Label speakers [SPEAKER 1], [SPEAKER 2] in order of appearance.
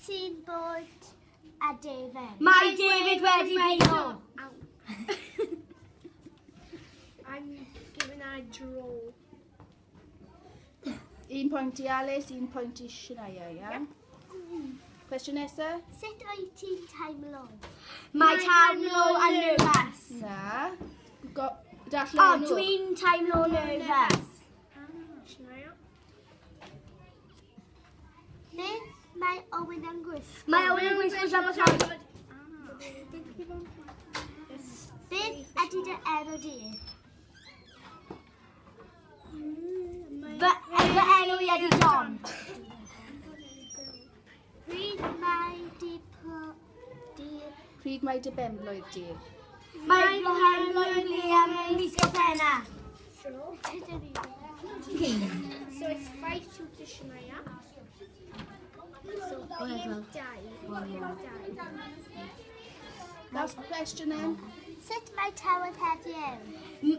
[SPEAKER 1] sy'n bod â David?
[SPEAKER 2] Mae David wedi blino.
[SPEAKER 3] I'm giving a draw.
[SPEAKER 4] Un pwynt i Alice, un pwynt i Shania, iawn? Cwestiwn nesaf?
[SPEAKER 1] Sut wyt ti'n teimlo?
[SPEAKER 2] Mae teimlo yn nervous.
[SPEAKER 4] Na. Go,
[SPEAKER 2] O,
[SPEAKER 4] darllen nhw.
[SPEAKER 2] dwi'n teimlo nervous.
[SPEAKER 3] Shania.
[SPEAKER 1] Beth mae Owen yn gwisgo?
[SPEAKER 2] Mae Owen yn gwisgo siamper llawn.
[SPEAKER 1] Beth ydy dy enw di?
[SPEAKER 2] Fy enw i ydy John.
[SPEAKER 1] Pryd mae di di...
[SPEAKER 4] Pryd mae dy benblwydd di?
[SPEAKER 2] Mae fy mhenblwydd i am mis Gorffennaf.
[SPEAKER 3] So it's 5-2 to Shania. So 5-2. 5-2.
[SPEAKER 4] Last question then.
[SPEAKER 1] Sut mae tywydd heddiw?